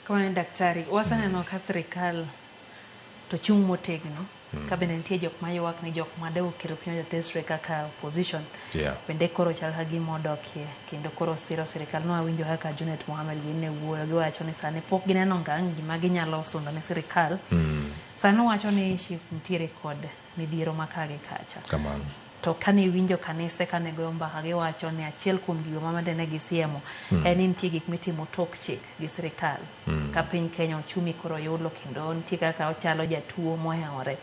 Kamano daktari, waseneno ka sirikal to chung' motegno ka bende nitie jok maywak ni jok ma oketo piny owacho tesre kaka opposition bende koro chal ka gima odokie kendo koro siro sirikal. Nwawinjo kaka Junet Mohamed gin ne wuoyo, giwacho ni sani pok gineno ngang' gima ginyalo sundo ne sirikal. Sani wacho ni SHIF nitiere kod midhiero ma ka gi kacha. Kamano. To kane iwinjo kanise kane goyo mbaka, giwacho ni achiel kuom gigo ma bende ne gisiemo en ni nitie gik mitimo tok chik gi sirikal ka piny Kenya ochumi koro yulo kendo nitie kaka ochalo jatuo mohewore.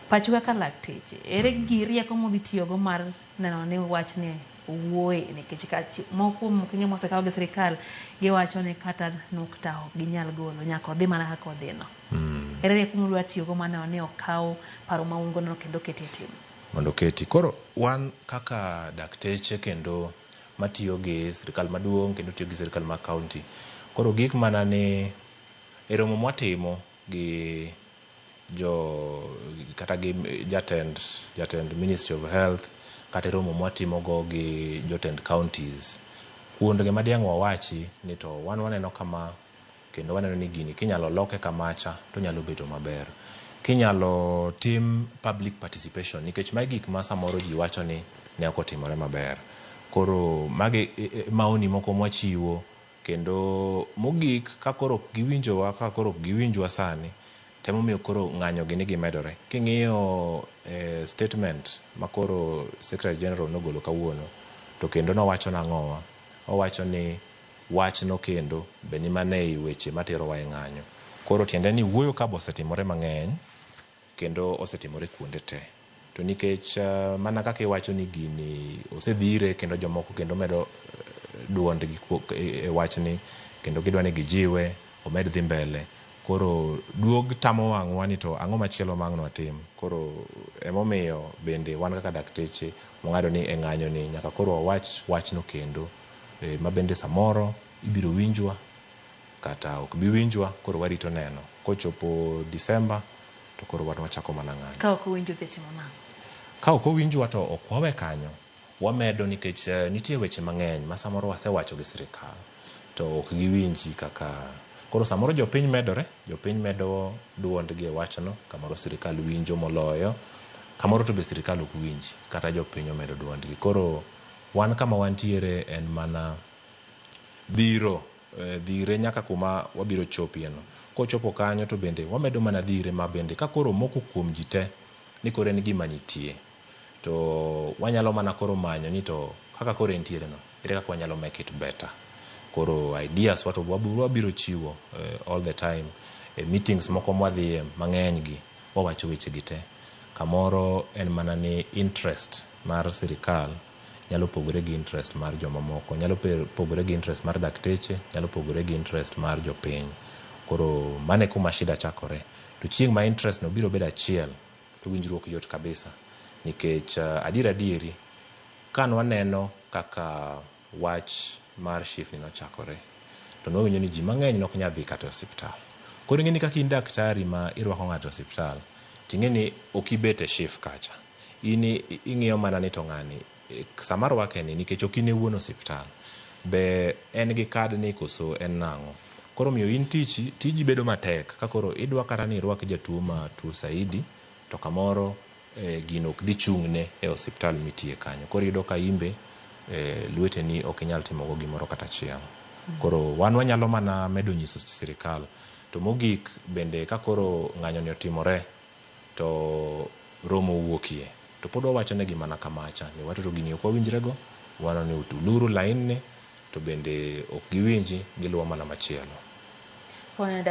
Pachu kaka lakteche, ere gi rieko mudhi tiyogo mar neno ni wachni owuoye, nikech ka moko kuom okenge mosekaw gi sirikal, giwacho ni kata nukta ok ginyal golo, nyaka odhi mana kaka odhino. Ere rieko mudwa tiyogo mar neno ni okaw paro ma un godo no kendo okete e tim? Mondo oketi koro wan kaka dakteche kendo matiyo gi sirikal maduong' kendo tiyo gi sirikal mar county, koro gik mana ni e romo mwatimo gi jo kata gi jatend Ministry of Health, kata e romo mwatimo go gi jotend counties, kuondgi ma diang' wawachi ni to wan waneno kama kendo waneno ni gini kinyalo loke kamacha to nyalo bedo maber, kinyalo tim public participation, nikech magi gik ma samoro ji wacho ni ne ok otimore maber. Koro magi maoni moko mwachiwo. Kendo mogik, ka koro ok giwinjowa, ka koro ok giwinjwa sani, temomiyo koro ng'anyo gi ni gimedore. King'iyo statement ma koro Secretary General nogolo kawuono, to kendo nowacho nang'owa, owacho ni wachno kendo be ni mana ei weche materowa e ng'anyo. Koro tiende ni wuoyo ka be osetimore mang'eny kendo osetimore kuonde te. To nikech mana kaka iwacho ni gini osedhire kendo jomoko kendo medo duondgi e wachni kendo gidwa ni gijiwe omed dhi mbele. Koro duog tamo wang'wa ni to ang'o machielo ma ang' nwatim. Koro emomiyo bende wan kaka dakteche wang'ado ni e ng'anyo ni nyaka koro wawach wachno kendo ma bende samoro ibiro winjwa kata ok bi winjwa. Koro warito neno kochopo December to koro wan wachako mana ng'anyo. Ka ok owinjo, dhi timo nang'o? Ka ok owinjwa to ok wawe kanyo, wamedo, nikech nitie weche mang'eny ma samoro wasewacho gi sirikal to ok giwinji. Kaka koro samoro jopiny medore, jopiny medo duondgi e wachno, kamoro sirikal winjo moloyo, kamoro to be sirikal ok winji kata jopiny omedo duondgi. Koro wan kama wantiere en mana dhiro dhire nyaka kuma wabiro chopie no. Kochopo kanyo to bende wamedo mana dhire, ma bende ka koro moko kuom ji te ni koro en gima nitie, to wanyalo mana koro manyo ni to kaka koro entiere no, ere kaka wanyalo make it better. Koro ideas wa to wabiro chiwo all the time. E meetings moko mwadhiye mang'eny gi wawacho weche gi te. Kamoro en mana ni interest mar sirikal nyalo pogore gi interest mar jomamoko, nyalo pogore gi interest mar dakteche, nyalo pogore gi interest mar jopiny. Koro mano e kuma shida chakore. To chieng' ma interest no biro bedo achiel, to winjruok yot kabisa, nikech adier adieri ka nwaneno kaka wach mar SHIF ni nochakore, to nwawinjo ni ji mang'eny nok nyal dhi kata e osiptal. Koro ing'e ni kaka in daktari ma irwako ng'ato e osiptal, ting'e ni ok ibet e SHIF kacha, in ing'iyo mana ni to ng'ani sama rwake ni, nikech ok in e wuon osiptal, be en gi kad ni koso en nang'o. Koro miyo in tichi tiji bedo matek ka koro idwa kata ni irwak jatuo ma tuo saidi, to kamoro gino ok dhi chung'ne e osiptal mitie kanyo. Koro iyudo ka imbe lweteni ok inyal timogo gimoro kata achiel. Koro wan wanyalo mana medo nyiso sirikal. To mogik bende, ka koro ng'anyo ni otimore to romo owuokie, to pod wawacho negi mana kamacha ni wato to gini ok wawinjrego, wano ni utuluru lain ni, to bende ok giwinji, giluwo mana machielo. Pone.